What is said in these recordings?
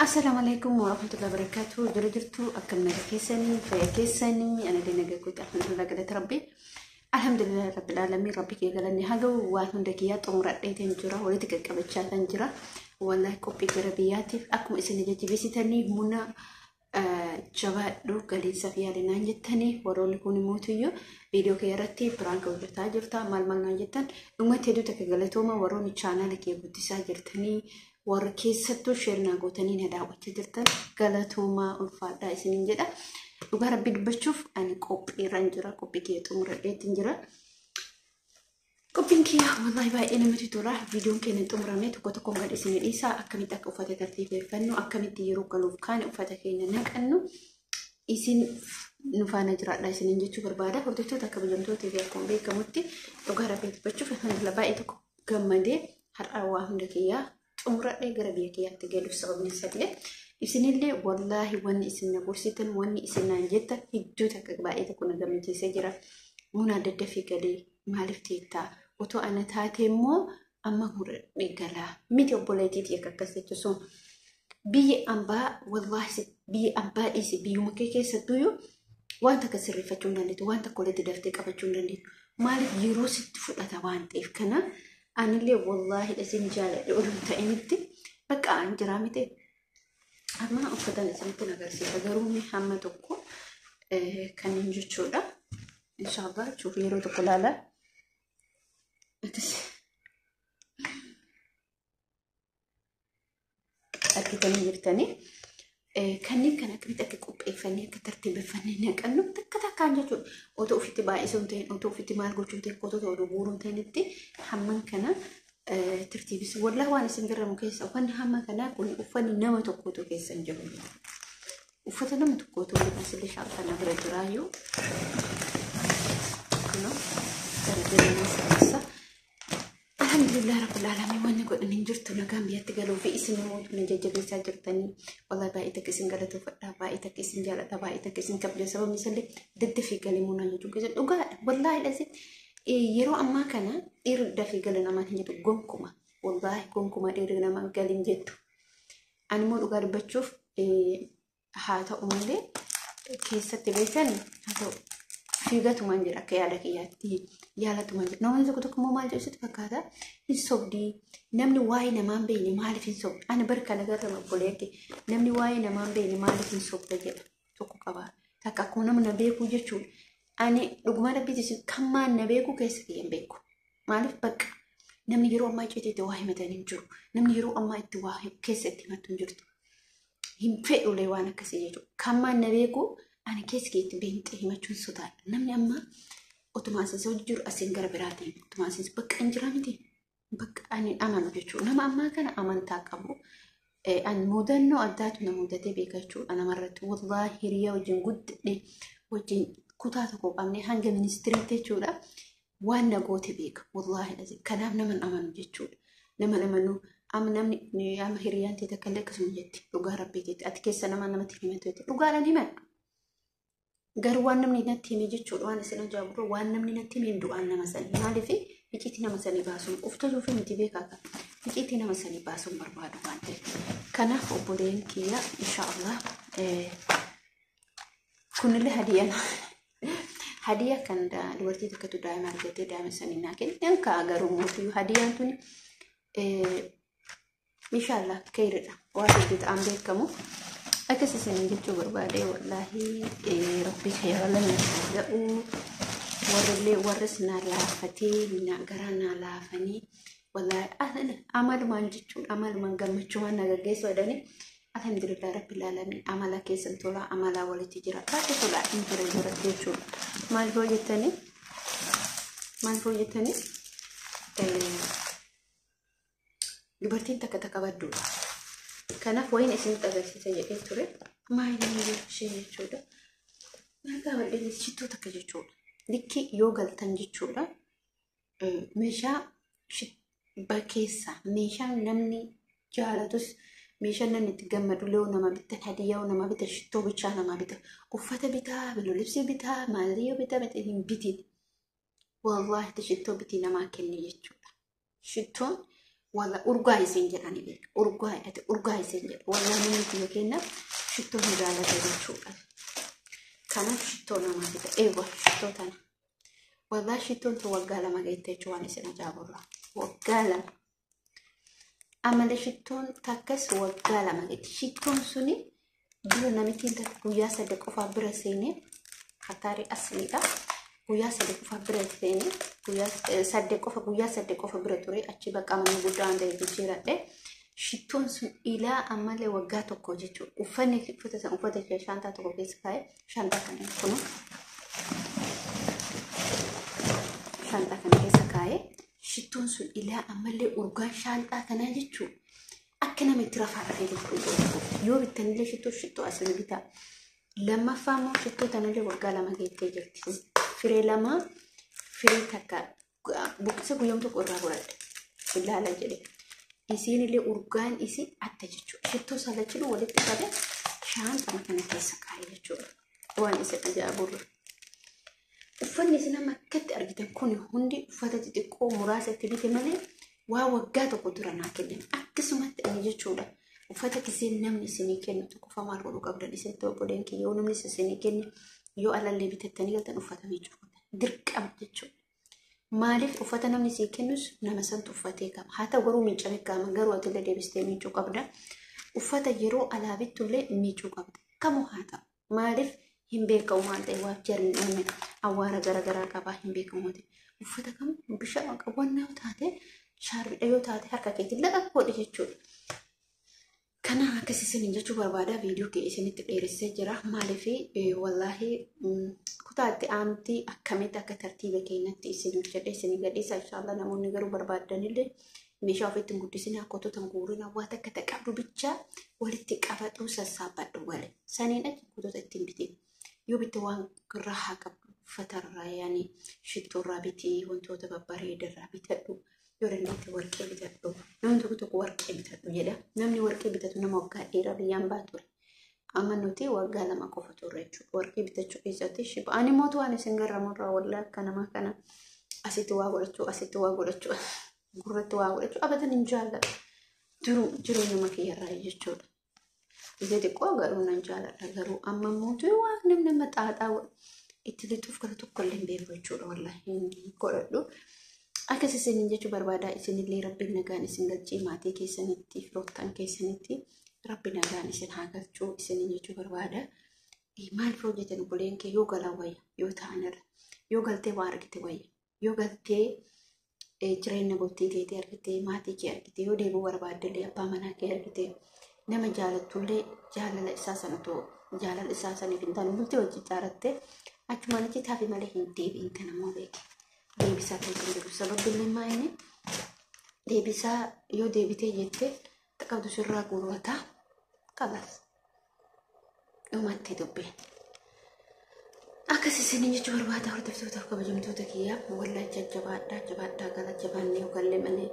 Assalamu alaikum warahmatullahi wabarakatuh. Jira jirtu akkam naga keessanii fayya keessanii ana dee naga kooti alhamdulillah galata rabbi. Alhamdulillah rabbil alamin rabbi kee galanni haa ga'u waan hunda kiyyaa xumuradheetan jira walitti qaqqabachaa kan jira. Wallahi qophii gara biyyaatiif akkuma isin jajjabeessitanii muna jabaadhu galiinsaaf yaalinaan jettanii warroonni kun immoo viidiyoo kee irratti piraanka hojjetaa jirta maal maal naan jettan dhumatti hedduu takka galatooma warroonni chaanaala kee guddisaa jirtanii warra keessattuu share naa gootanii na daawwachaa jirtan galatoomaa ulfaadhaa isiniin jedha. Dhugaa rabbii dubbachuuf ani qophiirra jira qophii kee xumuradheetiin jira. Qophiin kiyya wallahi baay'ee namatti tola. Viidiyoon keenya hin xumuramne tokko tokkoon gad isin dhiisa. Akkamitti akka uffata tartiibeffannu, akkamitti yeroo galuuf kaane uffata keenya naqannu isin nu faana jiraadha isiniin jechuu barbaada. Hordoftoota kabajamtoota fi akkuma beekamutti dhugaa rabbii dubbachuuf alhamdulillah baay'ee tokko gammadee har'a waa hunda kiyyaa xumuradhee gara biyya kiyyaatti galuuf sababni isallee isinillee wallaahi wanni isin na gorsitan wanni isin naan jettan hedduu takka baay'ee tokko na gammachiisee jira. Munaa daddafii galee maaliif teettaa otoo ana taate immoo amma muradhee galaa miti obboleettiitii akka akkas jettu sun biyyi ambaa wallaahi biyyi ambaa dhiisi biyyuma kee keessattuyyuu waan takka sirreeffachuu hin dandeettu waan takka walitti daftee qabachuu hin dandeettu maaliif yeroo sitti fudhata waan ta'eef kana anillee wallaahi isin jaaladhe oduu hin ta'initti bakka an jiraa miti amma uffatan isinitti agarsiisa garuu mee hamma tokko kanneen jechuudha. Inshallah jechuuf yeroo tokko laala. Atis argitanii jirtanii. Kanneen kana akkamitti akka qopheeffannee akka tartiibeffannee naqannu takka takkaan jechuudha. Otoo ofitti baay'isuu hin ta'in, otoo ofitti maal gochuu hin ta'in, otoo oduu guuruu hin ta'initti hamman kana tartiibessu. Wallah waan isin garramu keessa uffanni hamma kanaa kun uffanni nama tokkotu keessa hin jiru. Uffata nama tokkotu asillee shaanxaa bira jiraayyuu. Kunoo gara jireenyaa sirreessa. Alhamdulillah rabbil alamin wanni godhan hin jirtu nagaan biyyatti galuu fi isin namoota na jajjabeessaa jirtanii wallahi baay'ee takka isin galatoofadha baay'ee takka isin jaaladha baay'ee takka isin kabaja sababni isallee daddafii galee munaa jechuun keessan dhugaadha wallahi dhasi yeroo ammaa kana dhiirri dafii gala namaan hin jedhu gonkuma wallahi gonkuma dhiirri namaan galin jettu ani immoo dhugaa dubbachuuf haa ta'u malee keessatti beekan haa ta'u fiigatumaan jedha akka yaada kiyyaatti yaalatumaan jedha. Namoonni tokko tokko immoo maal jedhu sitti fakkaata hin sobdii namni waa'ee namaa hin beekne maaliif hin sobdu ani bar kana garra obboleetti namni waa'ee namaa hin beekne maaliif hin sobda jedha tokko qaba takka akkuma nama na beekuu jechuudha. Ani dhuguma rabbiitis kan maan na beeku keessa kiyya hin beeku maaliif bakka namni yeroo ammaa icciitii waa himatan hin jiru namni yeroo ammaa itti waa keessa itti himattu hin jirtu. Hin fedhulee waan akkasii jechuudha. Kan maan na beeku ani keessa keetti beekte himachuun sodaadha. Namni amma otuma asiin hojii jiru asiin gara biraatiin otuma asiin bakka hin jira miti. Bakka ani amanu jechuudha. Nama ammaa kana amantaa qabu. Ani mudannoo addaatu na mudatee beeka jechuudha namarratti. Wallaahi hiriyaa wajjin guddadhe wajjin kutaa tokko qabnee hanga ministiriitti jechuudha. Waan na goote beeka. Wallaahi kanaaf nama hin amanu jechuudha. Nama hin amanu. Amma namni amma hiriyaan ta'e takka illee akkasuma jetti. Dhugaa rabbii jetti. Ati keessa nama namatti himatu jetti. Dhugaadhaan himadhu. Garuu waan namni natti hime jechuudha waan isin ajaa'ibu waan namni natti hime du'aan nama sanii. Maaliif icciitii nama sanii baasuun of tajuuf miti beekaa kan icciitii nama sanii baasuun barbaadu waan ta'eef. Kanaaf obboleen kiyya inshaallah kunillee hadiyyaa hadiyaa kan dubartii takkatu daa'ima argatee daa'ima sanii naa kenne kaa garuu mootiyyuu hadiyaan tuni inshaallah keeyridha waan hedduu ta'an beekamu. Akkas isin jechuu barbaade wallaahi rabbi khayra ga'u warrillee warris na laafatee na garaa na laafanii wallaahi amalumaan jechuun amalumaan gammachuumaan na gaggeessu jedhanii alhamdulillah rabbil alamin amala keessan tola amala walitti jira baay'ee tola hin jira jira jechuudha. Maaliif hojjettanii maaliif hojjettanii dubartiin takka takka badduudha. Kanaaf wayiin isinitti agarsiisa jedhee ture. Maayilii ishee jechuudha. Nagaa bal'inni shittoo takka jechuudha. Likki yoo galtan jechuudha. Meeshaa keessa meeshaa namni jaalatus meeshaa namni itti gammadu yoo nama bitan hadiyyaa yoo nama bitan shittoo bichaa nama bita. Uffata bitaa, bilolibsii bitaa, maalii yoo bitaa hin bitin. Wallaahi shittoo bitii namaa kenni jechuudha. Shittoon Walla urgaa isiin jedhani beeka. Urgaa ati urgaa isiin jedha. Walla namni biyya keenya shittoo hin jaalata jechuudha. Kanaaf shittoo namaa bita. Eewwa shittoo tana. Wallaa shittoon tun waggaa 2 geette jechuun waan isin ajaa'iburra. Waggaa 2. Amala shittoon takkas waggaa 2 geette. Shittoon suni dura namittiin takka guyyaa 3 qofaa bira seenee hataarii asliidha. Guyyaa 3 qofa bira seenee guyyaa 8 qofa guyyaa 8 qofa bira ture achi bakka manni guddaa waan ta'eef jijjiiradhe. Shittoon sun ilaa ammallee waggaa 1 jechuudha. Uffanni uffata san uffata ishee shaantaa tokko keessa kaa'e shaantaa kana kunu shaantaa kana keessa kaa'e shittoon sun ilaa ammallee urgaan shaantaa kanaa jechuudha. Akka nama itti rafaa rafee jechuudha. Yoo bittanillee shittoo shittoo asii bitaa. Lammaffaa immoo shittoo tanallee waggaa 2 geettee jirti. Firee 2 firee takka buqqisa guyyaa tokko irraa godhadhe. Ilaala jedhe. Isiinillee urgaan isii adda jechuudha. Shittoo salachinu walitti qabe shaanxama kana keessa kaa'e jechuudha. Waan isin ajaa'iburra. Uffanni isin amma akkatti argitan kun hundi uffata xixiqqoo muraasa itti bite malee waa waggaa 1 dura naa kennan. Akkasumatti ani jechuudha. Uffata kiseen namni isinii kennu tokkoffaa maal godhuu qabdan isinitti obboleen kiyya yoo namni isinii kenne yoo alallee bitattanii galtan uffata miicuu qabdan. Dirqama jechuudha. Maaliif uffata namni sii kennus nama santu uffatee qaba. Haa ta'u garuu miicame qaama garuu atillee deebistee miicuu qabda. Uffata yeroo alaa bittullee miicuu qabda. Kamuu haa ta'u. Maaliif hin beekamu waan ta'e waaf jarri namni awwaara garaagaraa qabaa hin beekamu waan ta'e. Uffata kam bishaan qabannaa yoo taate shaarbiidha yoo taate harka keetiin laqa godhi jechuudha. Kana akkas isiniin jechuu barbaada. Viidiyoo kee isinitti dheeressee jira. Maaliif wallaahi kutaa itti aanutti akkamitti akka tartiiba keenyatti isin hojjedhe isinii gadhiisa inshaallah. Namoonni garuu barbaaddanillee meeshaa ofiitti hin guddisina kottoota hin guurina waan takka taqabdu bichaa walitti qabadhu sassaabbadhu wale. Saniin achi kottoota ittiin bitiin. Yoo bitte waan rahaa qabdu uffatarraa yaani shittoorraa bitii wantoota babbareedarraa bitadhu. Yoo dandeette warqee bitadhu. Namni tokko tokko warqee bitadhu jedha. Namni warqee bitatu nama waggaa dheeraa biyyaan baa ture. Amma nuti waggaa 2 qofa turre jechuudha. Warqee bitachuu keessatti shiba. Ani mootu waan isin garramurraa wallaa akka namaa kana asitti waa godhachuu asitti waa godhachuu gurratti waa godhachuu abadan hin jaalladhu. Jiru jireenyuma kiyyarraa jechuudha. Ija xiqqoo garuu nan jaalladha garuu amma mootu waan namni nama xaaxaa itti lixuuf gara tokko illee hin beeku jechuudha wallaahi hin godhadhu. Akkas isiniin jechuu barbaada. Isinillee rabbiin nagaan isin galchee maatii keessanitti firoottan keessanitti rabbi nagaan isin haa galchuu isiniin jechuu barbaada. Maaliif hojjetan obboleen kee yoo galan wayya yoo ta'an irra yoo galtee waa argite wayya yoo galtee jireenya bultii keetii argite maatii kee argite yoo deebi'uu barbaaddellee abbaa manaa kee argite nama jaalattullee jaalala isaa sana otoo jaalala isaa saniif hin taane bultii wajjin ijaarratte achumaan achi taafi malee hin deebi'in kan ammoo beeke. Deebisaa kan hin jiru sababni maa inni deebisaa yoo deebitee jette qabdu sirraa guurrataa kalas dhumattee dubbiin. Akkas isiniin jechuu barbaada hordoftootaaf kabajamtoota kiyyaa wallaa jajjabaadhaa jabaadhaa gala jabaannee yookaan malee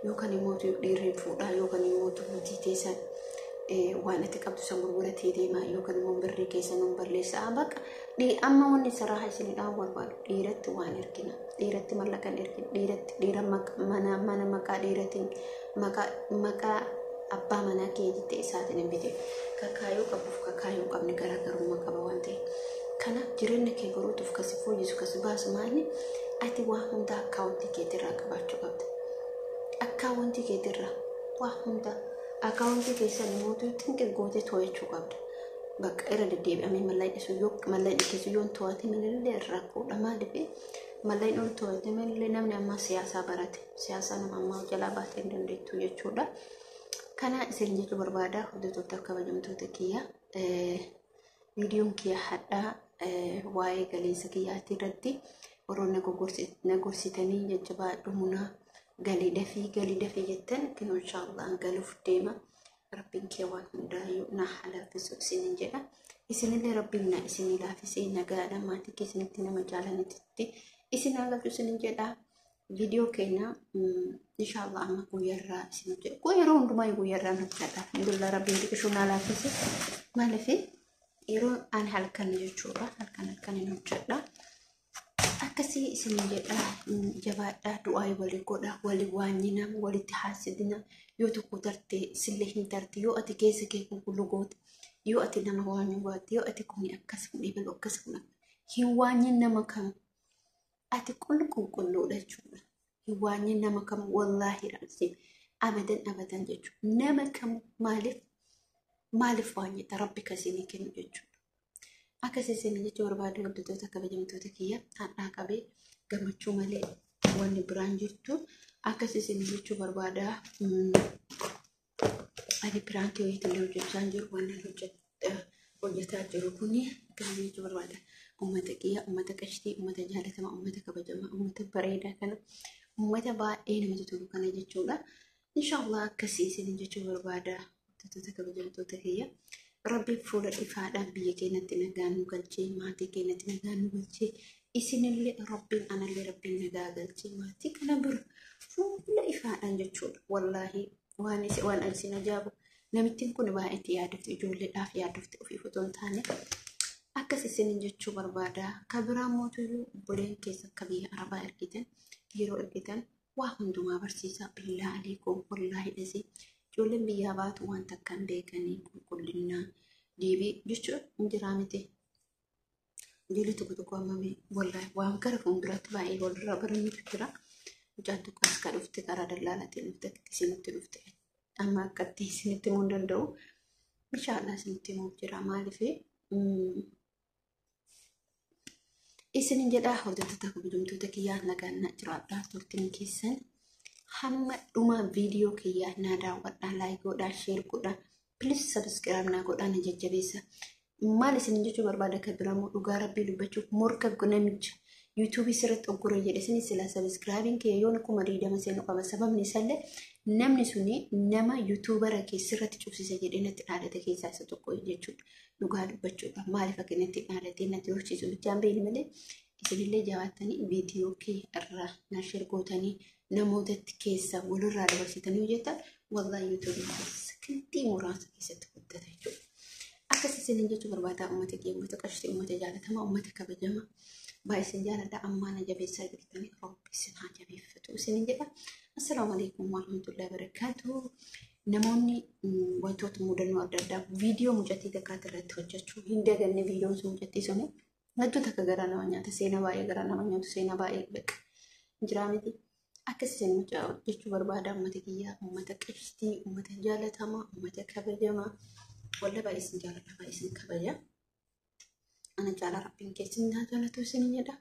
yookaan immoo dhiirri fuudhaa yookaan immoo bultii teessan waan itti qabdu san gurguratee deema yookaan immoo birrii keessa nuun balleessa baqa amma wanni sarara isinidhaan barbaadu dhiiratti waan ergina dhiiratti mallaqa hin ergina dhiiratti dhiira mana mana maqaa dhiiratiin maqaa maqaa abbaa manaa kee jettee isaatiin hin bite kakaayoo qabuuf kakaayoo qabne garaagarummaa qaba waan ta'eef. Kanaaf jireenya kee boruutuuf kasi fooyyisu kasi baasu maali ati waa hunda akkaawuntii keetirraa qabaachuu qabda. Akkaawuntii keetirraa waa hunda akkaawuntii keessan immoo xinqi gootee to'achuu qabda. Bakka irra deddeebi'amee mallaqni sun yoo mallaqni keessa yoo hin to'atamin illee rakkoodha maaliif mallaqni ol to'atamin illee namni ammaa siyaasaa barate siyaasaa nama ammaa jalaa baatee hin dandeettu jechuudha. Kana isin jechuu barbaada hordoftoota kabajamtoota kiyya. Viidiyoon kiyya hadhaa waa'ee galiinsa kiyyaatti irratti warroonni na gorsitanii jajjabaadhu munaa galii dafii galii dafii jettan kinoo inshaallah galuuf deema. Rabbiin kee waan hundaayyuu na haa laaffisu isiniin jedha. Isinillee rabbiin na isinii laaffisee nagaadha maatii keessanitti nama jaalanitti isin haa galchu isiniin jedha. Viidiyoo keenya inshaallah amma guyyaarraa isin hojjedha. Kun yeroo hundumaa guyyaarraan hojjedha. Alhamdulillah rabbiin xiqqishuu naa laaffise. Maaliif yeroo ani halkan jechuudha. Halkan halkan hin hojjedha. Akkasii isin jedha, jabaadhaa, du'aa walii godha, walii waanyina, walitti haasidina. Yoo tokko tarte sillee hin tarte, yoo ati keessa kee qulqulluu goote, yoo ati nama waanyuu baatte, yoo ati kuni akkas kun ebalu akkas kun hin waanyin nama kam, ati qulqulluudha jechuudha. Hin waanyin nama kam, wallaahi raabsi abadan abadan jechuudha. Nama kam maaliif waanyita? Rabbi kasinii kennu jechuudha. Akkasii isin jechuu barbaade, hordoftoota kabajamtoota kiyya, hadhaa qabee gammachuu malee wanni biraan jirtu. Akkasii isin jechuu barbaada. Ani piraankii wayiitillee hojjechaa jiru, waan hojjetaa jiru kuni akkasii jechuu barbaada. Uummata kiyya, uummata qashtii, uummata jaalatamaa, uummata kabajamaa, uummata bareedaa kana, uummata baay'ee namatti tolu kana jechuudha. Inshaallah akkasii isin jechuu barbaada, hordoftoota kabajamtoota kiyya. Rabbi fuula ifaadhaan biyya keenyatti nagaan nu galchee, maatii keenyatti nagaan nu galchee, isinillee Rabbiin, anallee Rabbiin nagaa galchee, maatii kana bira fuula ifaadhaan jechuudha. Wallaahi waan waan isin ajaa'ibu, namittiin kun baay'eetti yaadofte, ijoolleedhaaf yaadofte ofiif otoo hin taane. Akkas isinin jechuu barbaada. Ka biraa mootuyyuu obboleen keessa akka biyya Arabaa ergitan, yeroo ergitan waa hundumaa barsiisaa. Billaa aleekum, wallaahi dhasee ijoolleen biyyaa baatu waan takka hin beekanii, qulqullinaa deebii jechuun hin jiraa miti. Ijoollee tokko tokko hammamee, wallaahi waan gara fuulduraatti baay'ee walirraa barannutu jira. Mucaan tokko as ka dhufte karaa dallaalaatiin dhufte, akka isinitti dhufte amma akkatti isinitti himuu hin danda'u. Inshaallah isinitti himuuf jira, maaliif isinin jedhaa. Hordoftoota kabajamtoota kiyyaa, nagaan na jiraadhaa. Turtiin keessan hamma dhuma viidiyoo kiyyaa naa daawwadhaa, like godhaa, share godhaa, please subscribe naa godhaa, na jajjabeessa. Maal isin jechuu barbaada? Kan biraammoo dhugaa Rabbii dubbachuuf morka namicha yuutuubii sirriitti oggure jedhe isin sila subscribeiin kiyya yoon 20,000 seenu qaba. Sababni isaallee namni suni nama yuutuubara kee sirratti cufsise jedhee natti dhaadate keessaa isa tokko jechuudha. Dhugaa dubbachuudha. Maaliif akka natti dhaadatee natti horsiisu bichaan beekni malee, isinillee jabaattanii viidiyoo kee irraa na share gootanii namootatti keessa walirraa dabarsitanii hojjetan, wallaahi yuutuubii sekondii muraasa keessatti guddata jechuudha. Akkas isinin jechuu barbaada, uummata kiyya, uummata qashtii, uummata jaalatamaa, uummata kabajamaa. Baay'ee isin jaaladha. Ammaa na jabeessaa jirtanii, Rabbi isin haa jabeeffatu isinin jedha. Assalaamu alaikum warahmatullahi wabarakaatuh. Namoonni wantoota mudannoo adda addaa viidiyoo mucattii takkaati irratti hojjechuu hin daganne, viidiyoon sun mucattii suni hedduu takka garaa nama nyaata, seenaa baay'ee garaa nama nyaatu, seenaa baay'ee beqa jiraa miti. Akkas isin jechuu barbaada, uummata kiyyaa, uummata qashtii, uummata jaalatamaa, uummata kabajamaa. Walla baay'ee isin jaaladha, baay'ee isin kabaja. Ana caalaa Rabbiin keessan haa jaalatu isin jedha.